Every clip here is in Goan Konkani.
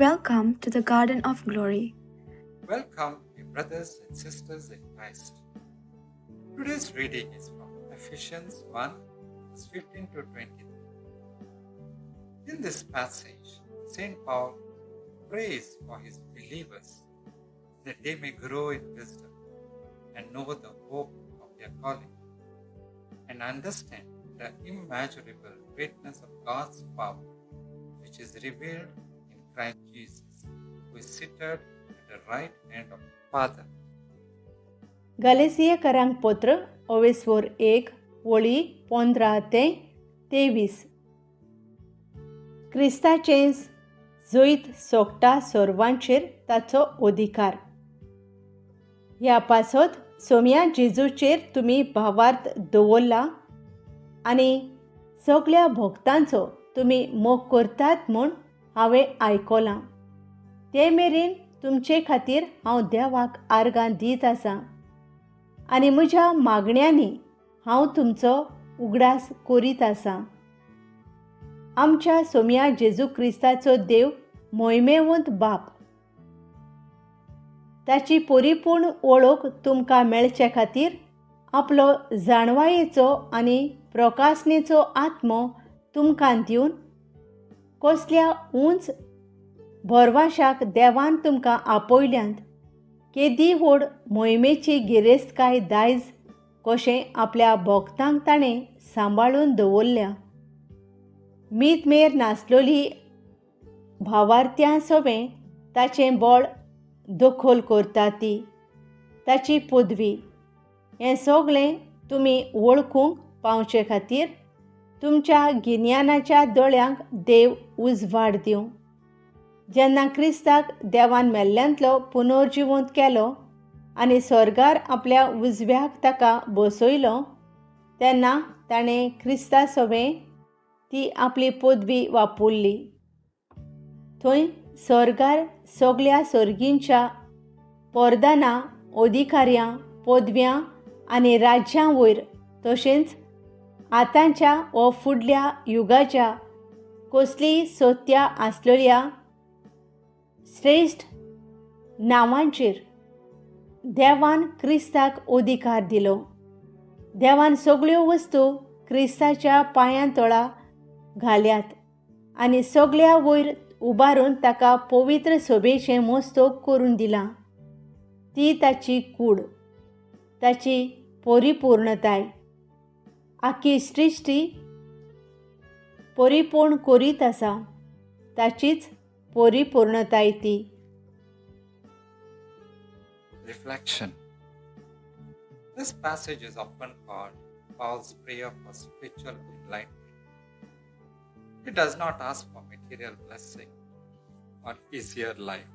Welcome to the Garden of Glory. Welcome, my brothers and sisters in Christ. Today's reading is from Ephesians 1, verse 15 to 23. In this passage, St. Paul prays for his believers that they may grow in wisdom and know the hope of their calling and understand the immeasurable greatness of God's power, which is revealed in Christ Jesus, who is seated at the right hand of the Father. गलेसियेकरांक पत्र ओवेस्वोर 1 वळी 15 ते 23. क्रिस्ताचें जैत सोगटा सर्वांचेर ताचो अधिकार. ह्या पासत सोम्या जेजूचेर तुमी भावार्थ दवरला आनी सगल्या भक्तांचो तुमी मोग करतात म्हूण हांवें आयकलां. ते मेरेन तुमचे खातीर हांव देवाक आर्गां दीत आसा आनी म्हज्या मागण्यांनी हांव तुमचो उगडास करीत आसा. आमच्या सोम्या जेजू क्रिस्ताचो देव मोहिमेवंत बाप ताची परिपूर्ण वळख तुमकां मेळचे खातीर आपलो जाणवायेचो आनी प्रकासनेचो आत्मो तुमकां दिवन कसल्या उंच भरवाशाक देवान तुमकां आपयल्यांत केदी व्हड मोहिमेची गिरेस्तकाय दायज कशें आपल्या भक्तांक ताणें सांबाळून दवरल्या. मीतमेर नासलोली भावार्त्यां सवें ताचें बळ दखल करता ती ताची पदवी. हें सगळें तुमी वळखूंक पावचे खातीर तुमच्या गिन्यानाच्या दोळ्यांक देव उजवाड दिवं. जेन्ना क्रिस्ताक देवान मेल्ल्यांतलो पुनर्जिवंत केलो आनी स्वर्गार आपल्या उजव्याक ताका बसयलो तेन्ना ताणें क्रिस्ता सवें ती आपली पदवी वापरली. थंय स्वर्गार सगल्या सर्गींच्या परदानां अधिकाऱ्यां पदव्यां आनी राज्यां वयर तशेंच आतांच्या व फुडल्या युगाच्या कसलीय सत्या आसलेल्या श्रेश्ठ नांवांचेर देवान क्रिस्ताक अधिकार दिलो. देवान सगळ्यो वस्तू क्रिस्ताच्या पांयां तळा घाल्यात आनी सगळ्या वयर उबारून ताका पवित्र सोबेचें मस्तक करून दिलां. ती ताची कूड, ताची परिपूर्णताय. आखी सृश्टी परिपूर्ण करीत आसा, ताचीच परिपूर्णताय ती. Reflection. This passage is often called Paul's prayer for spiritual enlightenment. He does not ask for material blessing or easier life.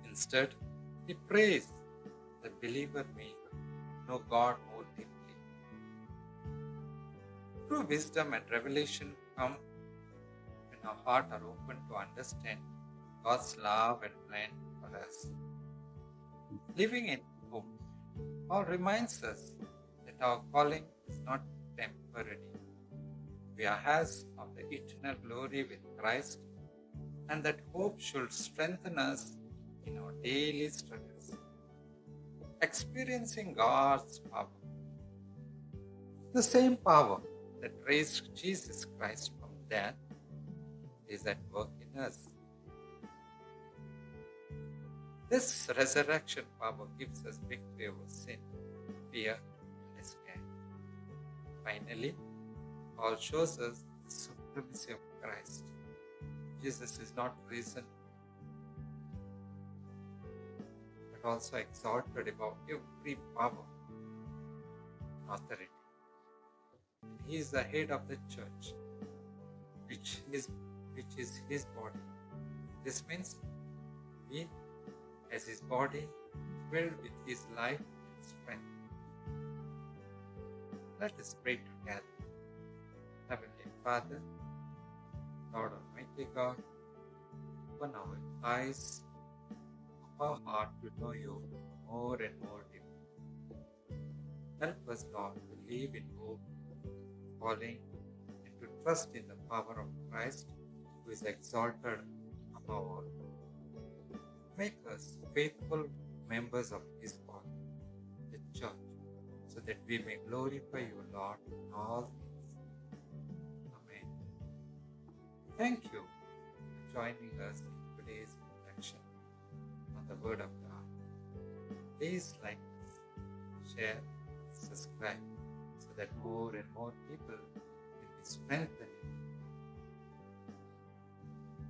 Instead, he prays the believer may know God more deeply. True wisdom and revelation come when our hearts are open to understand God's love and plan for us. Living in hope, Paul reminds us that our calling is not temporary. We are heirs of the eternal glory with Christ, and that hope should strengthen us in our daily struggles. Experiencing God's power, the same power that raised Jesus Christ from death, is at work in us. This resurrection power gives us victory over sin, fear, and despair. Finally, Paul shows us the supremacy of Christ. Jesus is not risen, but also exalted above every power and authority. He is the head of the church, which is his body. This means we, as his body, filled with his life and strength. Let us pray together. Heavenly Father, Lord Almighty God, open our eyes of our heart to know you more and more deeply. Help us, Lord, to live in hope, calling, and to trust in the power of Christ, who is exalted for all. Make us faithful members of His body, the Church, so that we may glorify you, Lord, in all things. Amen. Thank you for joining us in today's reflection on the Word of God. Please like us, share, subscribe, so that more and more people will be strengthened.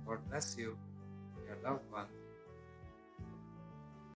God bless you and your loved ones.